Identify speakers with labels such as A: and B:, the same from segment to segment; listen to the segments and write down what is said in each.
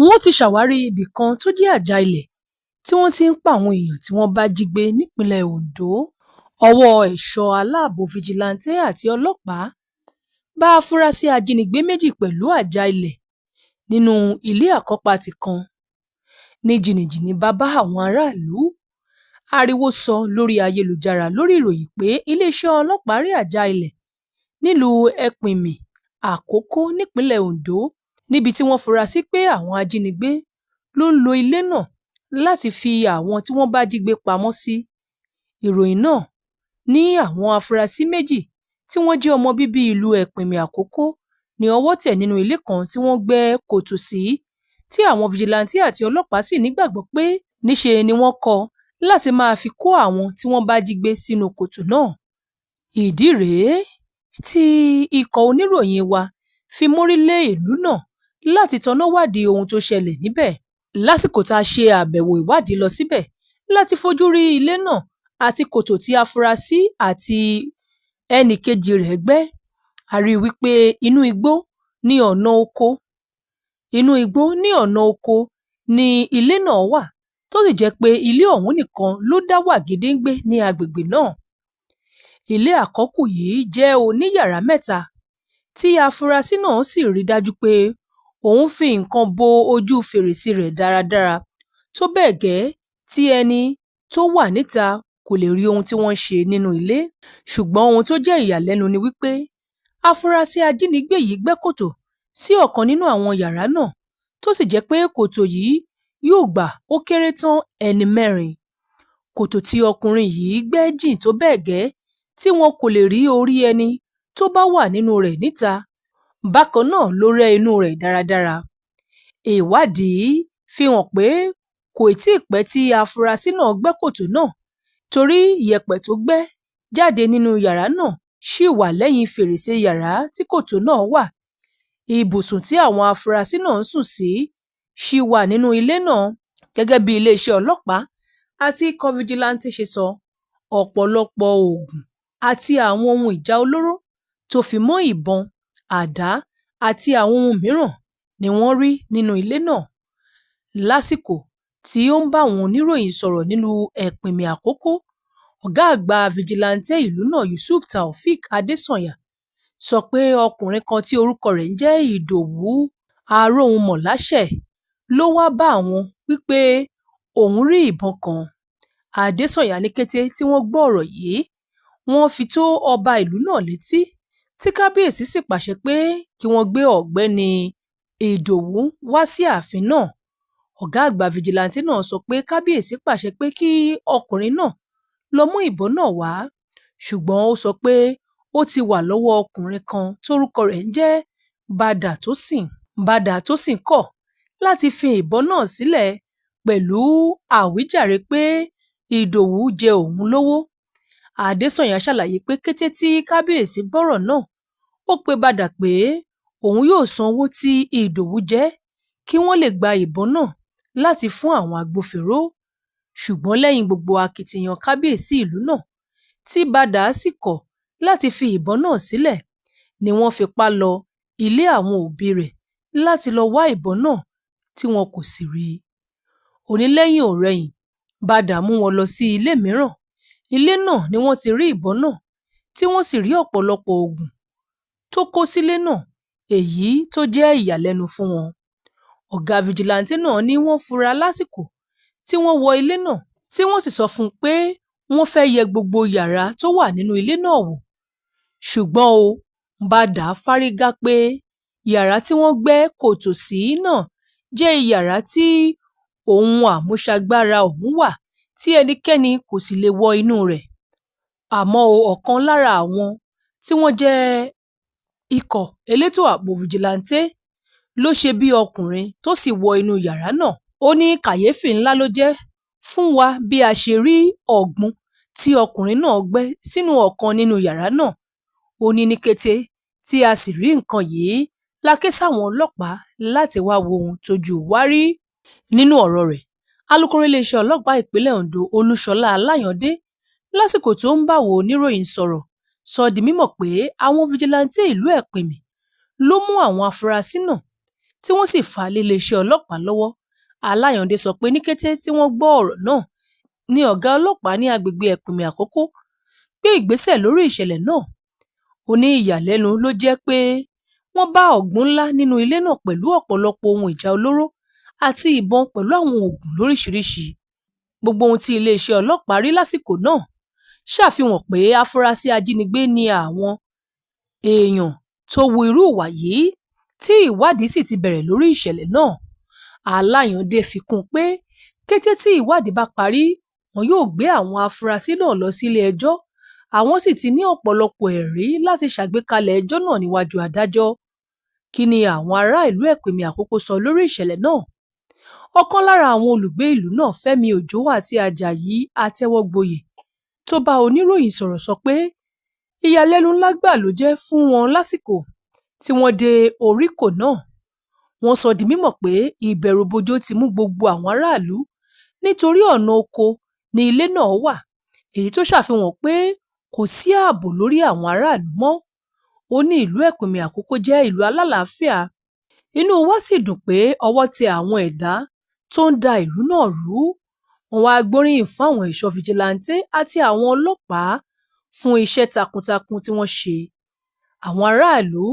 A: Wọ́n ti ṣàwárí ibì kan tó jẹ́ àjà ilẹ̀ tí wọ́n ti ń pa àwọn èèyàn tí wọ́n bá jí gbé nípìnlẹ̀ Ondo. Ọwọ́ ẹ̀ṣọ́ aláàbọ̀ fìjìláńtẹ́ àti ọlọ́pàá bá afurasí ajínigbé méjì pẹ̀lú àjà ilẹ̀ nínú ilé àkọ́pàtì kan. Ní jìnnìjìnnì bá bá àwọn aráàlú, ariwo sọ lórí ayélujára lórí ìròyìn pé iléeṣẹ́ ọlọ́pàá rí àjà ilẹ̀ nílùú Ẹpìnmì Àkókò nípìnlẹ̀ Ondo níbi tí wọ́n fura sí pé àwọn ajínigbé ló ń lo ilé náà láti fi àwọn tí wọ́n bá jí gbé pamọ́ sí. Ìròyìn náà ní àwọn afurasí méjì tí wọ́n jẹ́ ọmọ bíbí ìlú Ẹpìnmì Àkókò ní ọwọ́ tẹ̀ nínú ilé kan tí wọ́n gbẹ́ kòtò sí, tí àwọn fìjìláńtẹ́ àti ọlọ́pàá sì nígbàgbọ́ pé níṣe ni wọ́n kọ́ láti máa fi kó àwọn tí wọ́n bá jí gbé sínú kòtò náà. Ìdí rèé tí ikọ̀ oníròyìn wa fi mórí lé ìlú náà láti tanná wádìí ohun tó ṣẹlẹ̀ níbẹ̀. Lásìkò tá a ṣe àbẹ̀wò ìwádìí lọ síbẹ̀ láti fojú rí ilé náà àti kòtò tí afurasí àti ẹnì kejì rẹ̀ gbẹ́. A rí i wípé inú igbó ní ọ̀nà oko inú igbó ní ọ̀nà oko ni ilé náà wà, tó sì jẹ́ pé ilé ọ̀hún nìkan ló dá wà gédéǹgbé ní agbègbè náà. Ilé àkọ́kù yìí jẹ́ oníyàrá mẹ́ta, tí afurasí náà sì rí dájú pé òun fi nǹkan bo ojú fèrèsé rẹ̀ dáradára tó bẹ́ẹ̀ gẹ́ tí ẹni tó wà níta kò lè rí ohun tí wọ́n ń ṣe nínú ilé. Ṣùgbọ́n ohun tó jẹ́ ìyàlẹ́nu ni wípé afurasí ajínigbé yìí gbẹ́ kòtò sí ọ̀kan nínú àwọn yàrá náà, tó sì jẹ́ pé kòtò yìí yóò gbà ó kéré tán ẹni mẹ́rin. Kòtò tí ọkùnrin yìí gbẹ́ jìn tó bẹ́ẹ̀ gẹ́ tí wọn kò lè rí orí ẹni tó bá wà nínú rẹ̀ níta. Bákan náà ló rẹ́ inú rẹ̀ dáradára. Ìwádìí fi hàn pé kò tíì pẹ́ tí afurasí náà gbẹ́ kòtò náà, torí yẹ̀pẹ̀ tó gbẹ́ jáde nínú yàrá náà ṣì wà lẹ́yìn fèrèsé yàrá tí kòtò náà wà. Ibùsùn tí àwọn afurasí náà ń sùn sí ṣì wà nínú ilé náà. Gẹ́gẹ́ bí iléeṣẹ́ ọlọ́pàá àti ikọ̀ fìjìláńtẹ́ ṣe sọ, ọ̀pọ̀lọpọ̀ oògùn àti àwọn ohun ìjà olóró tó fi mọ́ ìbọn, àdá àti àwọn ohun mìíràn ni wọ́n rí nínú ilé náà. Lásìkò tí ó ń bá àwọn oníròyìn sọ̀rọ̀ nílùú Ẹpìnmì Àkókò, ọ̀gá àgbà fìjìláńtẹ́ ìlú náà, Yusuf Taofeek Adesanya, sọ pé ọkùnrin kan tí orúkọ rẹ̀ ń jẹ́ Ìdòwú Arohunmọ̀láṣẹ̀ ló wáá bá àwọn wípé òun rí ìbọn kan. Adesanya ní kété tí wọ́n gbọ́ ọ̀rọ̀ yìí, wọ́n fi tó ọba ìlú náà létí, tí kábíyèsí sì pàṣẹ pé kí wọ́n gbé Ọ̀gbẹ́ni Ìdòwú wá sí ààfin náà. Ọ̀gá àgbà fìjìláńtẹ́ náà sọ pé kábíyèsí pàṣẹ pé kí ọkùnrin náà lọ mú ìbọn náà wá, ṣùgbọ́n ó sọ pé ó ti wà lọ́wọ́ ọkùnrin kan tórúkọ rẹ̀ ń jẹ́ Bàdà Tósìn. Bàdà Tósìn kọ̀ láti fi ìbọn náà sílẹ̀ pẹ̀lú àwíjàre pé Ìdòwú jẹ òun lówó. Adésànyà ṣàlàyé pé kété tí kábíyèsí gbọ́rọ̀ náà, ó pe Bàdà pé òun yóò san owó tí Ìdòwú jẹ kí wọ́n lè gba ìbọn náà láti fún àwọn agbófinró. Ṣùgbọ́n lẹ́yìn gbogbo akitiyan kábíyèsí ìlú náà, tí Bàdà sì kọ̀ láti fi ìbọn náà sílẹ̀, ni wọ́n fipá lọ ilé àwọn òbí rẹ̀ láti lọ wá ìbọn náà tí wọn kò sì rí i. Ó ní lẹ́yìn-ọ̀-rẹyìn, Bàdà mú wọn lọ sí ilé mìíràn. Ilé náà ni wọ́n ti rí ìbọn náà, tí wọ́n sì rí ọ̀pọ̀lọpọ̀ oògùn tó kó sílé náà, èyí tó jẹ́ ìyàlẹ́nu fún wọn. Ọ̀gá fìjìláńtẹ́ náà ní wọ́n fura lásìkò tí wọ́n wọ ilé náà, tí wọ́n sì sọ fún un pé wọ́n fẹ́ yẹ gbogbo yàrá tó wà nínú ilé náà wò. Ṣùgbọ́n ó Bàdà fárígá pé yàrá tí wọ́n gbẹ́ kòtò sí náà jẹ́ iyàrá tí ohun àmúṣagbára òun wà tí ẹnikẹ́ni kò sì lè wọ inú rẹ̀. Àmọ́ ọ̀kan lára àwọn tí wọ́n jẹ́ ikọ̀ elétò ààbò fìjìláńtẹ́ ló ṣe bí ọkùnrin tó sì wọ inú yàrá náà. Ó ní kàyéfì ńlá ló jẹ́ fún wa bí a ṣe rí ọ̀gbun tí ọkùnrin náà gbẹ́ sínú ọ̀kan nínú yàrá náà. Ó ní ní kété tí a sì rí nǹkan yìí la ké sáwọn ọlọ́pàá láti wáá wo ohun tójú wa rí. Nínú ọ̀rọ̀ rẹ̀, alūkkóró iléeṣẹ́ ọlọ́pàá ìpínlẹ̀ Ondo, Olúṣọlá Aláyàndé, lásìkò tó ń báwọn oníròyìn sọ̀rọ̀, sọ di mímọ̀ pé àwọn fìjìláńtẹ́ ìlú Ẹpìnmì ló mú àwọn afurasí náà, tí wọ́n sì fà á lé iléeṣẹ́ ọlọ́pàá lọ́wọ́. Aláyàndé sọ pé ní kété tí wọ́n gbọ́ ọ̀rọ̀ náà ní ọ̀gá ọlọ́pàá ní agbègbè Ẹ̀pìnmì Àkókò gbé ìgbésẹ̀ lórí ìṣẹ̀lẹ̀ náà. Ó ní ìyàlẹ́nu ló jẹ́ pé wọ́n bá ọ̀gbun ńlá nínú ilé náà pẹ̀lú ọ̀pọ̀lọpọ̀ ohun ìjà olóró àti ìbọn pẹ̀lú àwọn oògùn lóríṣiríṣi. Gbogbo ohun tí iléeṣẹ́ ọlọ́pàá rí lásìkò náà ṣàfihàn pé afurasí ajínigbé ni àwọn èèyàn tó hu irú ìwà yìí, tí ìwádìí sì ti bẹ̀rẹ̀ lórí ìṣẹ̀lẹ̀ náà. Aláyàndé fi kún un pé kété tí ìwádìí bá parí, wọn yóò gbé àwọn afurasí náà lọ sílé ẹjọ́, àwọn sì ti ní ọ̀pọ̀lọpọ̀ ẹ̀rí láti ṣàgbékalẹ̀ ẹjọ́ náà níwájú adájọ́. Kí ni àwọn ará ìlú Ẹ̀pìnmì Àkókò sọ lórí ìṣẹ̀lẹ̀ náà? Ọ̀kan lára àwọn olùgbé ìlú náà, Fẹ́mi Òjó àti Àjàyí Àtẹwọ́gboyè, tó bá oníròyìn sọ̀rọ̀ sọ pé ìyàlẹ́nu ńlá gbáà ló jẹ́ fún wọn lásìkò tí wọ́n dé oríkò náà. Wọ́n sọ di mímọ̀ pé ìbẹ̀rùbojo ti mú gbogbo àwọn aráàlú nítorí ọ̀nà oko ní ilé náà wà, èyí tó ṣàfihàn pé kò sí ààbò lórí àwọn aráàlú mọ́. Ó ní ìlú Ẹ̀pìnmì Àkókò jẹ́ ìlú alálàáfíà, inú wa sì dùn pé ọwọ́ tẹ àwọn ẹ̀dá tó ń da ìlú náà rú. Wọ́n wáá gbóríyìn fún àwọn ẹ̀ṣọ́ fìjìláńtẹ́ àti àwọn ọlọ́pàá fún iṣẹ́ takuntakun tí wọ́n ṣe. Àwọn aráàlú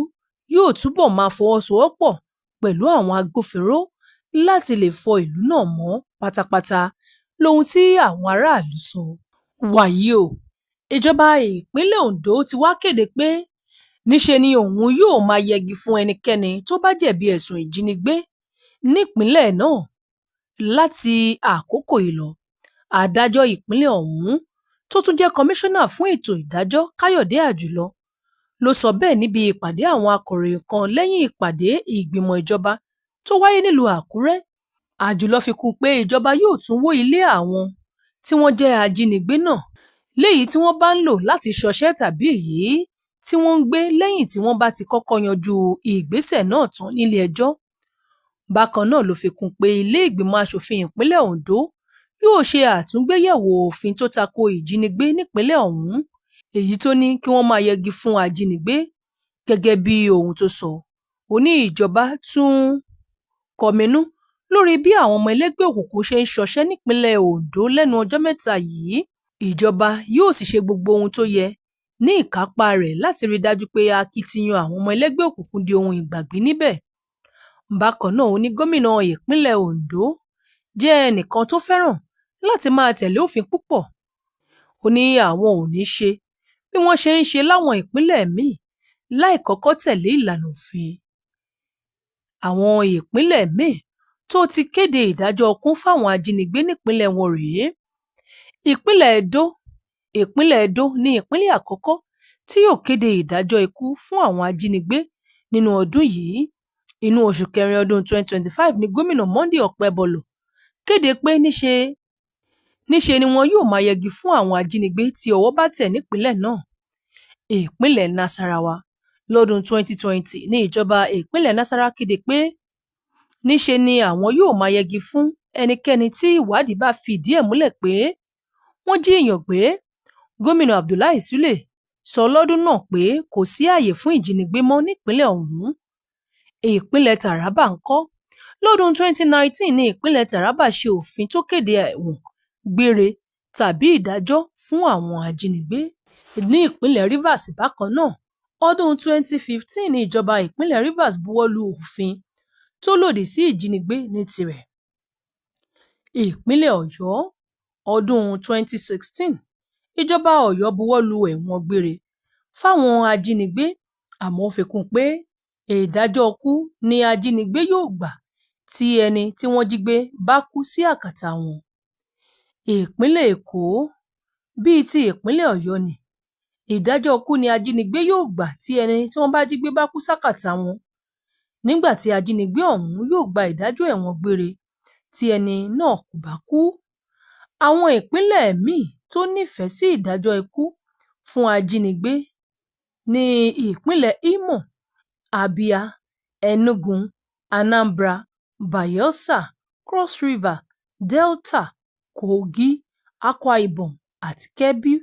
A: yóò túbọ̀ máa fọwọ́sowọ́pọ̀ pẹ̀lú àwọn agbófinró láti lè fọ ìlú náà mọ́ pátápátá, lóhun tí àwọn aráàlú sọ. Wàyí o, ìjọba ìpínlẹ̀ Ondo ti wá kéde pé níṣe ni òun yóò máa yẹgi fún ẹnikẹ́ni tó bá jẹ̀bi ẹ̀sùn ìjínigbé nípìnlẹ̀ náà láti àkókò yìí lọ. Adájọ́ ìpínlẹ̀ ọ̀hún tó tún jẹ́ kọmíṣánná fún ètò ìdájọ́, Káyọ̀dé Àjùlọ, ló sọ bẹ́ẹ̀ níbi ìpàdé àwọn akọ̀ròyìn kan lẹ́yìn ìpàdé ìgbìmọ̀ ìjọba tó wáyé nílùú Àkúrẹ́. Àjùlọ fi kún un pé ìjọba yóò tún wó ilé àwọn tí wọ́n jẹ́ ajínigbé náà, léyìí tí wọ́n bá ń lò láti ṣọṣẹ́ tàbí èyí tí wọ́n ń gbé lẹ́yìn tí wọ́n bá ti kọ́kọ́ yanjú ìgbésẹ̀ náà tán nílé ẹjọ́. Bákan náà ló fi kún un pé ilé ìgbìmọ̀ asòfin ìpínlẹ̀ Ondo yóò ṣe àtúngbéyẹ̀wò òfin tó tako ìjínigbé nípìnlẹ̀ ọ̀hún, èyí tó ní kí wọ́n máa yẹgi fún ajínigbé. Gẹ́gẹ́ bí ohun tó sọ, ó ní ìjọba tún kọminú lórí bí àwọn ọmọ ẹlẹ́gbẹ́ òkùnkùn ṣe ń ṣọṣẹ́ nípìnlẹ̀ Ondo lẹ́nu ọjọ́ mẹ́ta yìí. Ìjọba yóò sì ṣe gbogbo ohun tó yẹ ní ìkápá rẹ̀ láti rí i dájú pé akitiyan àwọn ọmọ ẹlẹ́gbẹ́ òkùnkùn di ohun ìgbàgbé níbẹ̀. Bákan náà ó ní gómìnà ìpínlẹ̀ Ondo jẹ́ ẹnìkan tó fẹ́ràn láti máa tẹ̀lé òfin púpọ̀. Ó ní àwọn ò ní ṣe bí wọ́n ṣe ń ṣe láwọn ìpínlẹ̀ míì láì kọ́kọ́ tẹ̀lé ìlànà òfin. Àwọn ìpínlẹ̀ míì tó ti kéde ìdájọ́ ikú fáwọn ajínigbé nípìnlẹ̀ wọn rèé. Ìpínlẹ̀ Edo. Ìpínlẹ̀ Edo ní ìpínlẹ̀ àkọ́kọ́ tí yóò kéde ìdájọ́ ikú fún àwọn ajínigbé nínú ọdún yìí. Inú oṣù kẹrin ọdún 2025 ní gómìnà Monday Okpebholo kéde pé níṣe ni wọn yóò máa yẹgi fún àwọn ajínigbé tí ọwọ́ bá tẹ̀ nípìnlẹ̀ náà. Ìpínlẹ̀ Nasarawa. Lọ́dún 2020 ní ìjọba ìpínlẹ̀ Nasarawa kéde pé níṣe ni àwọn yóò máa yẹgi fún ẹnikẹ́ni tí ìwádìí bá fìdí ẹ̀ múlẹ̀ pé wọ́n jí èèyàn gbé. Gómìnà Abdullahi Sule sọ lọ́dún náà pé kò sí ààyè fún ìjínigbé mọ́ nípìnlẹ̀ ọ̀hún. Ìpínlẹ̀ Taraba ńkọ́? Lọ́dún 2019 ní ìpínlẹ̀ Taraba ṣe òfin tó kéde ẹ̀wọ̀n gbére tàbí ìdájọ́ fún àwọn ajínigbé. Ní ìpínlẹ̀ Rivers bákan náà, ọdún 2015 ní ìjọba ìpínlẹ̀ Rivers buwọ́ lu òfin tó lòdì sí ìjínigbé ní tirẹ̀. Ìpínlẹ̀ Ọ̀yọ́. Ọdún 2016, ìjọba Ọ̀yọ́ buwọ́ lu ẹ̀wọ̀n gbére fáwọn ajínigbé, àmọ́ ó fi kún un pé ìdájọ́ ikú ni ajínigbé yóò gbà tí ẹni tí wọ́n jí gbé bá kú sí àkàtà wọn. Ìpínlẹ̀ Èkó, bíi ti ìpínlẹ̀ Ọ̀yọ́ ni, ìdájọ́ ikú ni ajínigbé yóò gbà tí ẹni tí wọ́n bá jí gbé bá kú sákàtà wọn, nígbà tí ajínigbé ọ̀hún yóò gba ìdájọ́ ẹ̀wọ̀n gbére tí ẹni náà kò bá kú. Àwọn ìpínlẹ̀ míì tó nífẹ̀ẹ́ sí ìdájọ́ ikú fún ajínigbé ní ìpínlẹ̀ Imo, Abia, Enugu, Anambra, Bayelsa, Cross River, Delta, Kogi, Akwa Ibom àti Kebbi.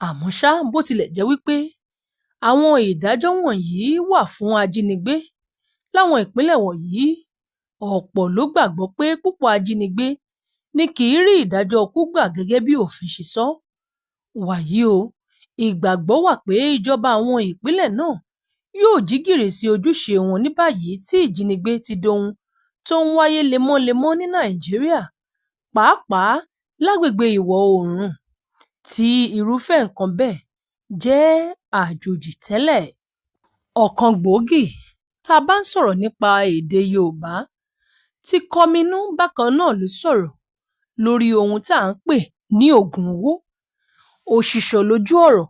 A: Àmọ́ ṣá, bó tilẹ̀ jẹ́ wípé àwọn ìdájọ́ wọ̀nyí wà fún ajínigbé Láwọn ìpínlẹ̀ wọ̀nyí, ọ̀pọ̀ ló gbàgbọ́ pé púpọ̀ ajínigbé ni kì í rí ìdájọ́ ikú gbà gẹ́gẹ́ bí òfin ṣe sọ. Wàyí o, ìgbàgbọ́ wà pé ìjọba àwọn ìpínlẹ̀ náà yóò jí gìrì sí ojúṣe wọn ní báyìí tí ìjínigbé ti dohun tó ń wáyé lemọ́lemọ́ ní Nàìjíríà, pàápàá lágbègbè Ìwọ̀-oòrùn tí irúfẹ́ nǹkan bẹ́ẹ̀ jẹ́ àjòjì tẹ́lẹ̀. Ọ̀kan gbòógì tá a bá ń sọ̀rọ̀ nípa èdè Yorùbá ti kọminú. Bákan náà ló sọ̀rọ̀ lórí ohun tá à ń pè ní oògùn owó. Ó ṣíṣọ lójú ọ̀rọ̀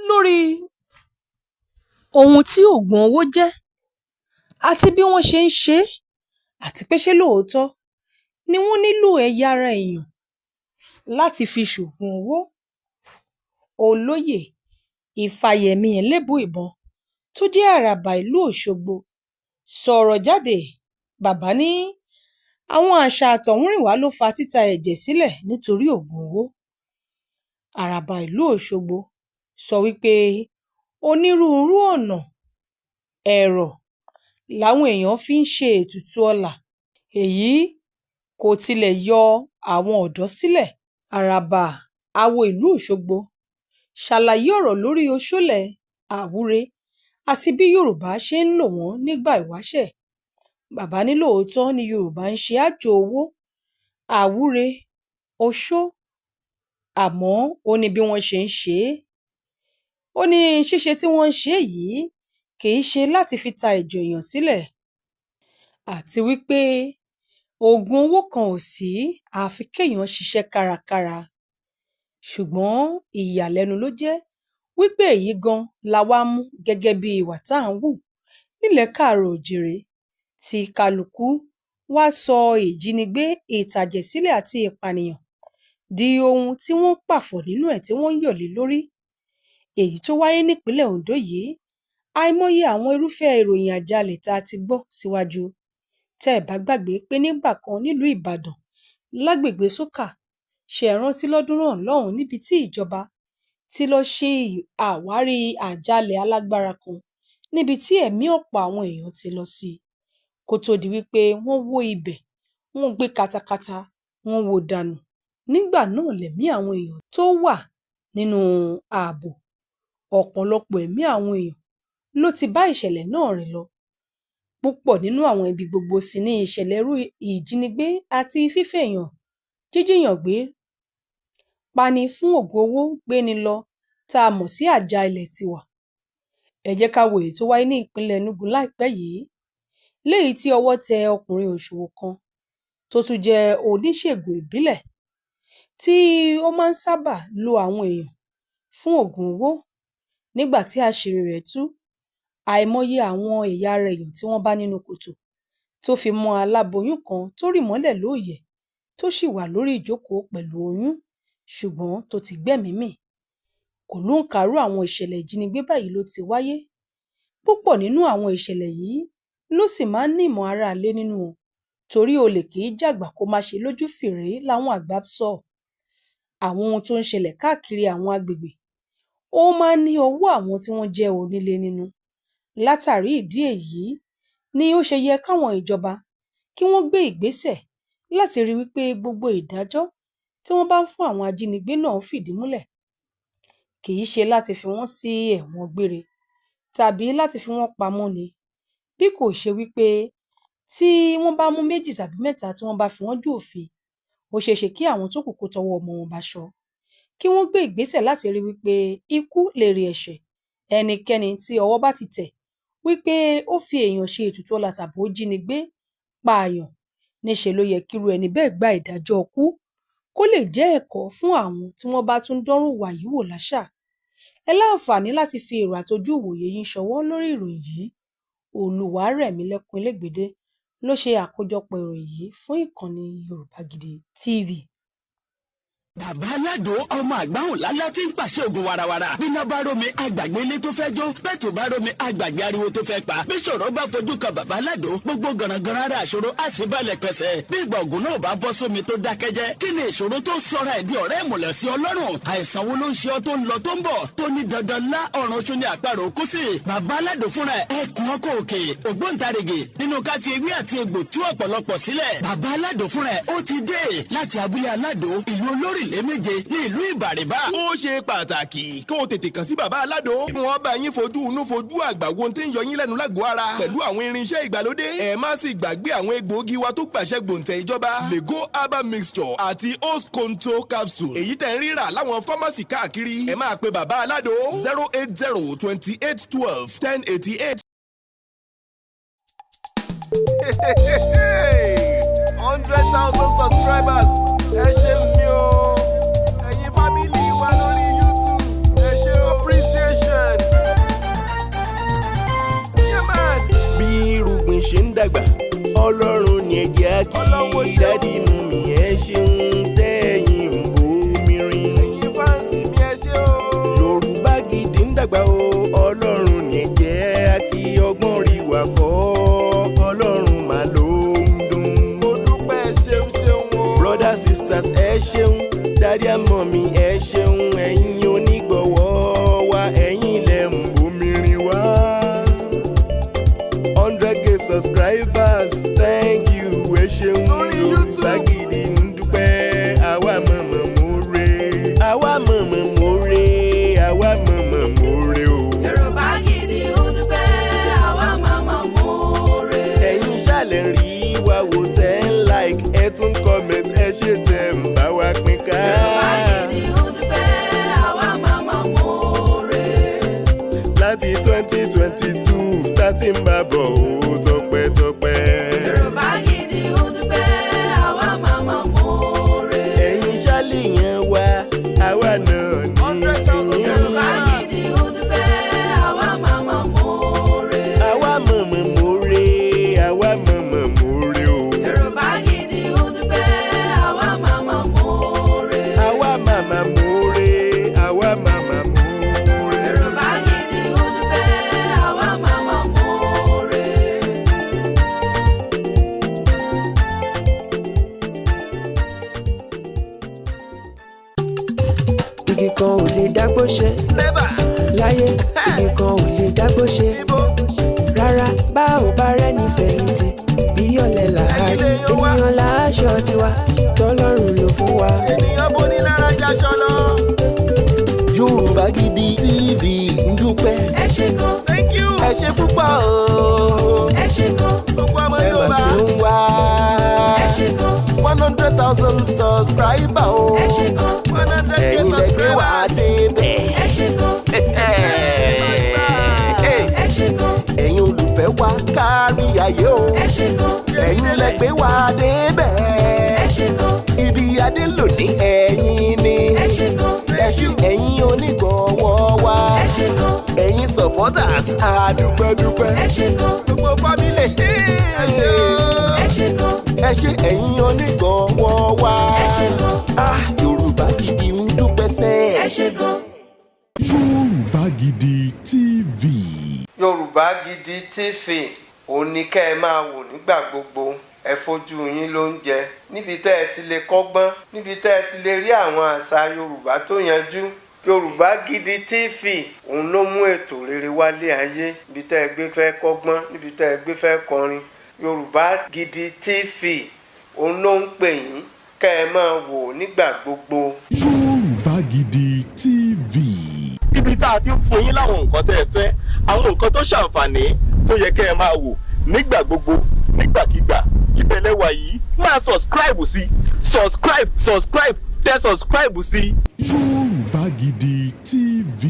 A: lórí ohun tí oògùn owó jẹ́ àti bí wọ́n ṣe ń ṣe é, àti pé ṣé lóòótọ́ ni wọ́n nílò ẹ̀yà ara èèyàn láti fi ṣoògùn owó. Olóyè Ìfàyẹ̀mí Ẹlẹ́buìbọn tó jẹ́ Àràbà ìlú Ọ̀ṣọ́gbó sọ̀rọ̀ jáde. Bàbá ní àwọn àṣà àtọ̀húnrìnwá ló fa títa ẹ̀jẹ̀ sílẹ̀ nítorí oògùn owó. Àràbà ìlú Òṣogbo sọ wípé onírúurú ọ̀nà ẹ̀rọ làwọn èèyàn fi ń ṣe ètùtù ọlá, èyí kò tilẹ̀ yọ àwọn ọ̀dọ́ sílẹ̀. Àràbà Awo ìlú Òṣogbo ṣàlàyé ọ̀rọ̀ lórí Ọ̀ṣọ́lẹ̀ Àwúre àti bí Yorùbá ṣe ń lò wọ́n nígbà ìwáṣẹ̀. Bàbá ní lóòótọ́ ni Yorùbá ń ṣe aájò owó, àwúre, oṣó, àmọ́ ó ní bí wọ́n ṣe ń ṣe é. Ó ní ṣíṣe tí wọ́n ń ṣe yìí kì í ṣe láti fi ta ẹ̀jẹ̀ èèyàn sílẹ̀, àti wípé oògùn owó kan ò sí àfi kéèyàn ṣiṣẹ́ kárakára. Ṣùgbọ́n ìyàlẹ́nu ló jẹ́ wípé èyí gan la wá mú gẹ́gẹ́ bí ìwà tá à ń hù nílẹ̀ káàárọ̀-oòjíire, tí kálukú wàá sọ ìjínigbé, ìtàjẹ̀sílẹ̀ àti ìpànìyàn di ohun tí wọ́n ń pàfọ̀ nínú ẹ̀ tí wọ́n ń yọ̀ lé lórí. Èyí tó wáyé nípìnlẹ̀ Ondo yìí, àìmọye àwọn irúfẹ́ ìròyìn àjálẹ̀ tá a ti gbọ́ síwájú. Tẹ́ ẹ̀ bá gbàgbé pé nígbà kan nílùú Ìbàdàn lágbègbè Sókà, ṣé ẹ rántí lọ́dún náà lọ́hùn-ún níbi tí ìjọba ti lọ́ọ́ ṣe àwárí àjálẹ̀ alágbára kan níbi tí ẹ̀mí ọ̀pọ̀ àwọn èèyàn ti lọ sí, kó tóó di wípé wọ́n wó ibẹ̀, wọ́n gbé katakata, wọ́n wó dànù. Nígbà náà lẹ̀mí àwọn èèyàn tó wà nínú ààbò. Ọ̀pọ̀lọpọ̀ ẹ̀mí àwọn èèyàn ló ti bá ìṣẹ̀lẹ̀ náà rìn lọ. Púpọ̀ nínú àwọn ibi gbogbo sì ní ìṣẹ̀lẹ̀ irú ìjínigbé àti fífẹ̀yàn jíjìyàn gbé pani fún oògùn owó gbéni lọ tá a mọ̀ sí àjà ilẹ̀ tiwa. Ẹ jẹ́ ká wo èyí tó wáyé ní ìpínlẹ̀ Enugu láìpẹ́ yìí, léyìí tí ọwọ́ tẹ ọkùnrin òṣòwò kan tó tún jẹ́ oníṣègùn ìbílẹ̀ tí ó máa ń sábà lo àwọn èèyàn fún oògùn owó. Nígbà tí àṣírí rẹ̀ tú, àìmọye àwọn ẹ̀yà ara èèyàn tí wọ́n bá nínú kòtò, tó fi mọ́ aláboyún kan tó rì mọ́lẹ̀ lóòyẹ̀ tó sì wà lórí ìjókòó pẹ̀lú oyún ṣùgbọ́n tó ti gbẹ́mìí mì. Kò lóǹkà irú àwọn ìṣẹ̀lẹ̀ ìjínigbé báyìí ló ti wáyé. Púpọ̀ nínú àwọn ìṣẹ̀lẹ̀ yìí ló sì máa ń ní ìmọ̀ aráalé nínú o, torí olè kì í jàgbà kó má ṣe lójú fìrí làwọn àgbà sọ. Àwọn ohun tó ń ṣẹlẹ̀ káàkiri àwọn agbègbè, ó máa ń ní ọwọ́ àwọn tí wọ́n jẹ́ onílé nínú. Látàrí ìdí èyí ni ó ṣe yẹ káwọn ìjọba kí wọ́n gbé ìgbésẹ̀ láti rí wípé gbogbo ìdájọ́ tí wọ́n bá ń fún àwọn ajínigbé náà fìdí múlẹ̀. Kì í ṣe láti fi wọ́n sí ẹ̀wọ̀n gbére tàbí láti fi wọ́n pamọ́ ni, bí kò ṣe wípé tí wọ́n bá mú méjì tàbí mẹ́ta tí wọ́n bá fi wọ́n jú òfin, ó ṣeé ṣe kí àwọn tó kù kó tọwọ́ ọmọ wọn báṣọ. Kí wọ́n gbé ìgbésẹ̀ láti rí wípé ikú lèrè ẹ̀ṣẹ̀ ẹnikẹ́ni tí ọwọ́ bá ti tẹ̀ wípé ó fi èèyàn ṣe ètùtù ọlá tàbí ó jínigbé pààyàn, níṣe ló yẹ kírú ẹni bẹ́ẹ̀ gba ìdájọ́ ikú kó lè jẹ́ ẹ̀kọ́ fún àwọn tí wọ́n bá tún dánrú ìwà yìí wò láṣà. Ẹ láǹfààní láti fi èrò àtojú ìwòye yín ṣọwọ́ lórí ìròyìn yìí. Olúwarẹ̀mílẹ́kùn Elégbèdé ló ṣe àkójọpọ̀ ìròyìn yìí fún ìkànnì Yorùbá Gidi TV.
B: Bàbá Aládò, ọmọ àgbáhùn lálá tí ń pàṣẹ ògùn warawara. Bíná bá rómi, àgbàgbé ilé tó fẹ́ jó. Bẹ́ẹ̀ tó bá rómi, àgbàgbé ariwo tó fẹ́ pa. Bí ṣòro bá fojú kan Bàbá Aládò, gbogbo gànàgànà ara àṣòro á sì balẹ̀ pẹ̀sẹ̀. Bí ìgbà ògùn náà bá bọ́ sómi tó dákẹ́jẹ́, kí ni ìṣòro tó sọra ẹ̀ di ọ̀rẹ́ ìmùlẹ̀ sí Ọlọ́run? Àìsàn wo ló ń ṣe ọ́ tó ń lọ tó ń bọ̀, tó ní dandan lá ọ̀run oṣù ní àparò kú sí? Bàbá Aládò fúnra ẹ̀ ẹkùn ọkọ̀ òkè, ògbóǹtarìgì nínú ká fi ewé àti egbò tú ọ̀pọ̀lọpọ̀ sílẹ̀. Bàbá Aládò fúnra ẹ̀ ó ti dé láti abúlé Aládò, ìlú olórílẹ̀ méje ní ìlú Ìbàrìbà.
C: Ó ṣe pàtàkì kó o tètè kàn sí Bàbá Aládò. Wọ́n bá yín fojú inú fojú àgbà wo ohun tí ń yọ yín lẹ́nu lágọ̀ọ́ ara pẹ̀lú àwọn irinṣẹ́ ìgbàlódé. Ẹ má sì gbàgbé àwọn egbòogi wa tó gbàṣẹ gbòǹtẹ̀ ìjọba, Lego Herbal Mixture àti Osconto Capsule, èyí tẹ̀ ń rírà láwọn fámásì káàkiri. Ẹ máa pe Bàbá Aládò 08028121088.
D: 100,000 subscribers, ẹ ṣe mi o. Ẹ̀yin family wa lórí YouTube, ẹ ṣe appreciation. Yeah, man.
E: Bí irúgbìn ṣe ń dàgbà, Ọlọ́run ní ẹ̀jẹ̀ á kí.
D: Ọlọ́run ṣeun.
E: Daddy, mummy, ẹ ṣeun tẹ́yìn ń bomi rin.
D: Ẹ̀yin fans mi, ẹ ṣe o.
E: Yorùbá Gidi ń dàgbà o, Ọlọ́run ní ẹ̀jẹ̀ á kí. Ọgbọ́n rí wa kọ́, Ọlọ́run mà ló ń dùn.
D: Mo dúpẹ́, ṣeun ṣeun o.
E: Brothers, sisters, ẹ ṣeun. Daddy and mummy, ẹ ṣeun. Ẹ̀yin onígbọ̀wọ́ wa, ẹ̀yin lẹ ń bomi rin wá. 100K subscribers, thank you, ẹ ṣeun.
D: Lórí
E: Yorùbá
D: YouTube.
E: Gidi ń dúpẹ́. Àwa mọ̀mọ́ mórè, àwa mọ̀mọ́ mórè, àwa mọ̀mọ́ mórè o.
F: Yorùbá Gidi ń dúpẹ́, àwa máa mọ̀ọ́rẹ́.
E: Ẹ̀yin ṣàlẹ̀ rí wa wò, tẹ́ ń like, ẹ tún comment, ẹ ṣe tẹ́ ń bá wa pín ká.
F: Yorùbá Gidi ń dúpẹ́, àwa máa mọ̀ọ́rẹ́.
E: Láti 2022 tá ti ń bá bọ̀ ó, tọpẹ́tọpẹ́.
F: Yorùbá Gidi ń dúpẹ́, àwa máa mọ̀ọ́rẹ́.
E: Ẹ̀yin ṣàlẹ̀ yẹn wá, àwa náà ní
D: 100,000
E: tìyín.
F: Yorùbá Gidi ń dúpẹ́, àwa máa mọ̀ọ́rẹ́.
E: Àwa mọ̀mọ́ mórè, àwa mọ̀mọ́ mórè o.
F: Yorùbá Gidi ń dúpẹ́, àwa máa mọ̀ọ́rẹ́.
E: Àwa màmá mórè, àwa màmá mórè.
F: Yorùbá Gidi ń dúpẹ́, àwa máa mọ̀ọ́rẹ́.
G: Igi kan ò lè dágbó ṣe
D: Never.
G: láyé, igi kan ò lè dágbó ṣe
D: Ibo.
G: rárá. Bá ò bá rẹ́ni fẹ̀yìntì, bí ọ̀lẹ làárí.
D: Ẹ̀yin lè yan wá.
G: Ènìyàn láṣọ tiwa tọ́lọ́run ló fún wa.
D: Ènìyàn bó ní lára jaṣọ lọ.
E: Yorùbá Gidi TV ń dúpẹ́.
F: Ẹ ṣé gan.
D: Thank you.
E: Ẹ ṣe púpọ̀ o.
F: Ẹ ṣé gan.
D: Gbogbo ọmọ
E: Ẹ mà
D: Yorùbá.
E: ṣe ń wá.
F: Ẹ ṣé gan.
E: 100,000 subscriber o.
F: Ẹ ṣé gan.
D: 100K
E: Ẹ̀yin lẹ gbé wá
D: subscribers.
E: débẹ̀.
F: Ẹ ṣé gan. Ẹ ṣé gan.
E: Ẹ̀yin olùfẹ́ wa kárí ayé o.
F: Ẹ ṣé gan.
E: Ẹ̀yin lẹ gbé wá débẹ̀.
F: Ẹ ṣé gan.
E: Ibi adé lónìí, ẹ̀yin ni.
F: Ẹ ṣé gan.
E: Ẹ ṣé, ẹ̀yin onígbọ̀wọ́ wa.
F: Ẹ ṣé gan.
E: Ẹ̀yin supporters, àdúpẹ́dúpẹ́.
F: Ẹ ṣé gan.
D: Gbogbo family. Ẹ ṣé o.
F: Ẹ ṣé gan.
E: Ẹ ṣé, ẹ̀yin onígbọ̀wọ́ wa.
F: Ẹ ṣé gan.
E: Ah, Yorùbá Gidi ń dúpẹ́ sẹ́ẹ̀.
F: Ẹ ṣé gan.
H: Yorùbá Gidi TV.
I: Yorùbá Gidi TV, òun ni kẹ́ ẹ máa wò nígbà gbogbo. Ẹ fojú yín ló ń jẹ níbi tẹ́ ẹ ti lè kọ́gbọ́n, níbi tẹ́ ẹ ti lè rí àwọn àṣà Yorùbá tó yanjú. Yorùbá Gidi TV, òun ló mú ètò rere wálé ayé. Níbi tẹ́ ẹ gbé fẹ́ kọ́gbọ́n, níbi tẹ́ ẹ gbé fẹ́ kọrin, Yorùbá Gidi TV, òun ló ń pè yín kẹ́ ẹ máa wò nígbà gbogbo.
H: Yorùbá Gidi TV.
J: Ibi tá a ti ń fún yín láwọn nǹkan tẹ́ ẹ fẹ́, àwọn nǹkan tó ṣàǹfààní tó yẹ kẹ́ ẹ máa wò nígbà gbogbo, nígbàkigbà, ibẹ̀ lẹ́wà yìí. Máa subscribe sí, subscribe, subscribe, tẹ subscribe sí.
H: Yorùbá Gidi TV.